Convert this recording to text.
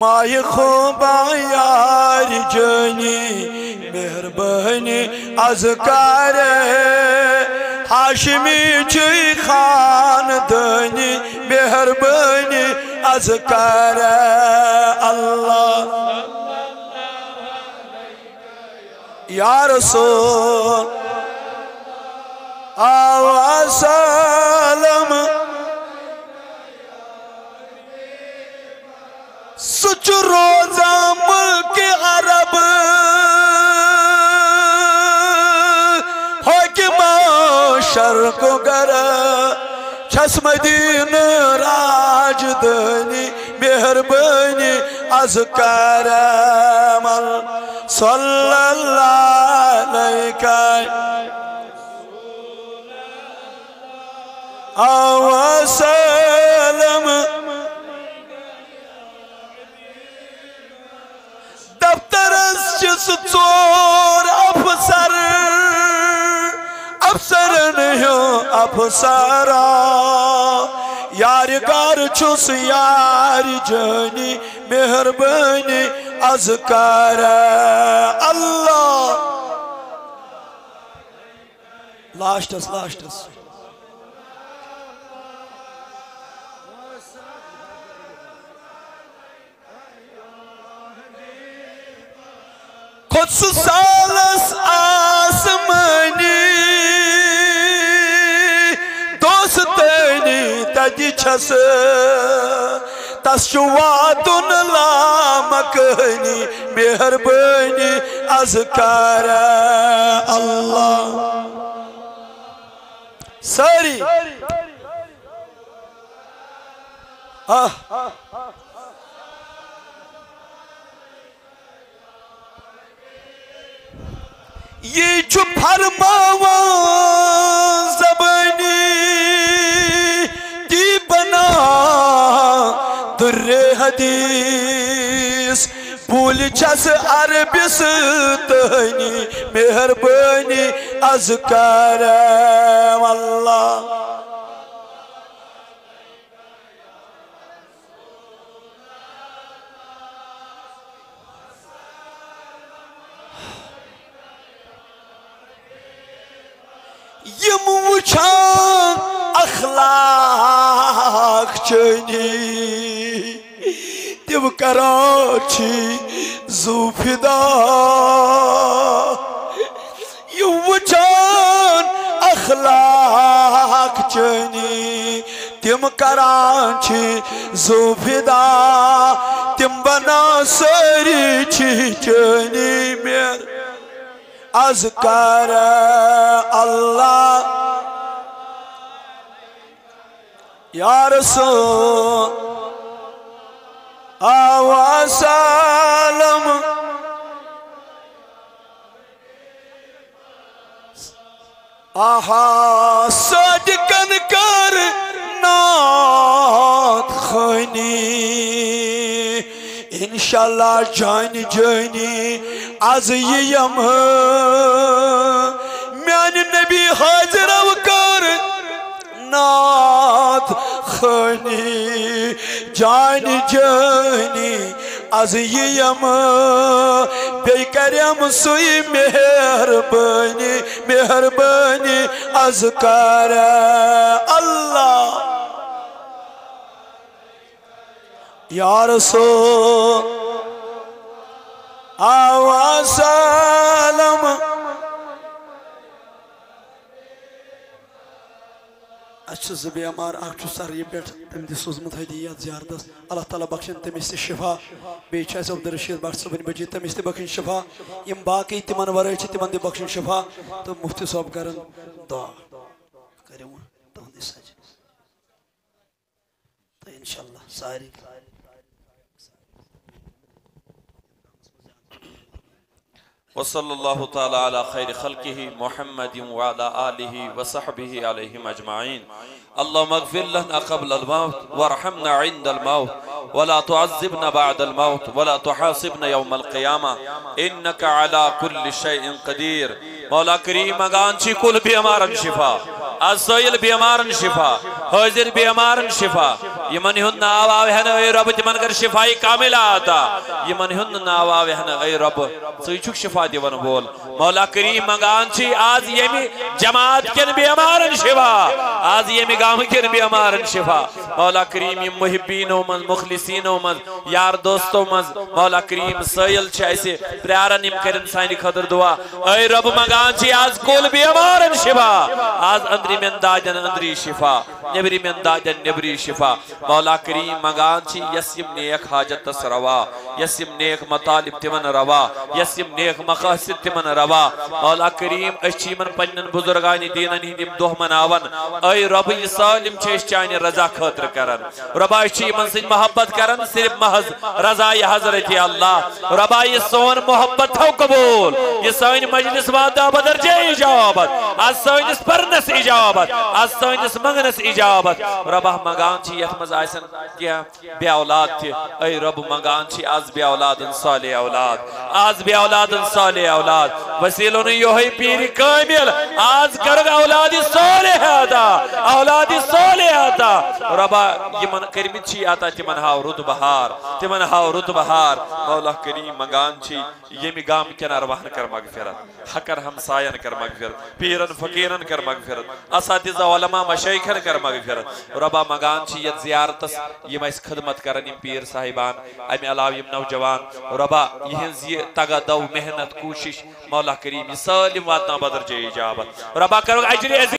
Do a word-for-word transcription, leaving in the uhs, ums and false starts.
مایہِ خوبان یار جٲنی، مہربٲنی از کر۔ ہاشمی چھُے خاندٲنی، مہربٲنی از کر۔ اللہ۔ یا رسول، آوا سلام۔ سُہ چھُ روزان ملک عرب، حاکم شرق گر۔ چھس مدینہ راجدانی، مہربانی از کرم۔ صلی اللہ علیک وسلم۔ دفترس چھِ سُہ ژور افسر، افسرن ہُنٛد افسرا۔ یارِ گرٕ چھُس یارِ جٲنی، مہربٲنی از کر۔ اللہ۔ لاسٹس، لاسٹس۔ کھوٚت سُہ سالس آسمٲنی، دوستٲنی تتہِ چھس۔ تس چھُ واتُن لامکٲنی، مہربٲنی از کر۔ اللہ۔ سٲری۔ آہ۔ یہِ چھُ فرماوان زبٲنی تی بنا درِ حدیث۔ بوٗلۍ چھس عربس تہنی، مہربٲنی از کرم۔ اللہ۔ یِم وٕچھان اخلاق چٲنی، تِم کران چھی زُو فدا۔ یِم وٕچھان اخلاق چٲنی، تِم کران چھی زُو فدا۔ تِم بنان سٲری چھی چٲنی مےٚ۔ از کر اللہ۔ یا رسول، آوا سلام۔ آہا، صادقن کر نعت خوانی۔ انشاءاللہ جان جٲنی از یِیم۔ میانہِ نبی حاضرو کر نعت خوانی۔ جان جٲنی از یِیم، بیٚیہِ کرٮ۪م سُے مہربٲنی، مہربٲنی از کر اللہ۔ یا رسول، آوا سلام۔ اسہِ چھِ زٕ بیمار، اکھ چھُ سرِ پٮ۪ٹھ، تٔمۍ تہِ سوٗزمُت ہدیہ یتھ زیارتس۔ اللہ تعالیٰ بخشن تٔمِس تہِ شفا۔ بیٚیہِ چھُ اسہِ عبدالرشید بٹ صٲبٕنۍ بچی، تٔمِس تہِ بخشن شفا۔ یِم باقٕے تِمن ورٲے چھِ، تِمن تہِ بخشن شفا۔ تہٕ مفتی صٲب کرن دعا۔ کٔرِو وۄنۍ تُہنٛدٕے سجہِ۔ تہٕ انشاءاللہ سارے۔ وصلى الله تعالى على خير خلقه محمد وعلى آله وصحبه عليهم أجمعين. اللهم اغفر لنا قبل الموت وارحمنا عند الموت ولا تعذبنا بعد الموت ولا تحاسبنا يوم القيامة إنك على كل شيء قدير. مولا کریم منگان چھی کل بیمارن شفا، از سٲیِل بیمارن شفا، حٲضِر بیمارن شفا، یِمن ہُنٛد ناو آو ہٮ۪نہٕ، اے رۄب، تِمن کر شفاء کاملہ عطا۔ یِمن ہُنٛد نہٕ ناو آو ہٮ۪نہٕ، اے رۄب، ژٕے چھُکھ شفا دِوان وول۔ مولا کریم، منگان چھِ آز ییٚمہِ جماعت کٮ۪ن بیمارن شفا، آز ییٚمہِ گامہٕ کٮ۪ن بیمارن شفا۔ مولا کریم، یِم محبینو منٛز، مخلصینو منٛز، یار دوستو منٛز، مولا کریم، سٲیِل چھِ اَسہِ پرٛاران، یِم کَرن سانہِ خٲطرٕ دُعا۔ اے رۄب، منگان چھِ آز کُل بیمارن شفا، آز أنٛدرِمٮ۪ن دادٮ۪ن أنٛدری شفا، نیٚبرِمٮ۪ن دادٮ۪ن نیٚبری شفا۔ مولا کریم، منگان چھِ یَس یِم نیک حاجت تس روا، یَس یِم نیک مطالب تِمن روا، یَس یِم نیک مقاصد تِمن روا۔ مولا کریم، أسۍ چھِ یِمن پننٮ۪ن بزرگان دیٖنن ہٕنٛدۍ یِم دۄہ مناوان۔ اے رۄب، یہِ سٲلِم چھِ أسۍ چانہِ رضا خٲطرٕ کران۔ رۄبا، أسۍ چھِ یِمن سۭتۍ محبت کران صرف محض رضایہِ حضرت اللہ۔ رۄبا، یہِ سون محبت تھاو قبول، یہِ سٲنۍ مجلس وات دعوت درجے اجابت، از سٲنِس پرنس اجابت، از سٲنِس منگنس اجابت۔ رۄبا، منگان چھِ یتھ منٛز آسن کینٛہہ بے اولاد تہِ، اے رۄب، منگان چھِ از بے اولادن صالح اولاد، از بے اولادن صالح اولاد۔ وسیلو نہٕ یوہے پیٖر کٲمل، از کرُکھ اولاد صالح عطا، اولاد صالح عطا۔ رۄبا، یِمن کٔرمٕتۍ چھِ عطا، تِمن ہاو رُت بہار، تِمن ہاو رُت بہار۔ مولا کریم، منگان چھِ ییٚمہِ گامہٕ کٮ۪ن ارواحن کر مغفرت، حقن ہمساین کر مغفرت، پیٖرن فقیٖرن کر مغفرت، اساتذہ علماء مشایخن کر مغفرت۔ رۄبا، منگان چھِ یتھ زیارتس یِم اسہِ خدمت کرن، یِم پیٖر صاحبان، امہِ علاوٕ یِم نوجوان۔ رۄبا، یِہنٛز یہِ تگہ دو، محنت، کوٗشش، مولا کریم، یہِ سٲلِم واتناو بدر جے اجابت۔ رۄبا، کرو اجر عظیم۔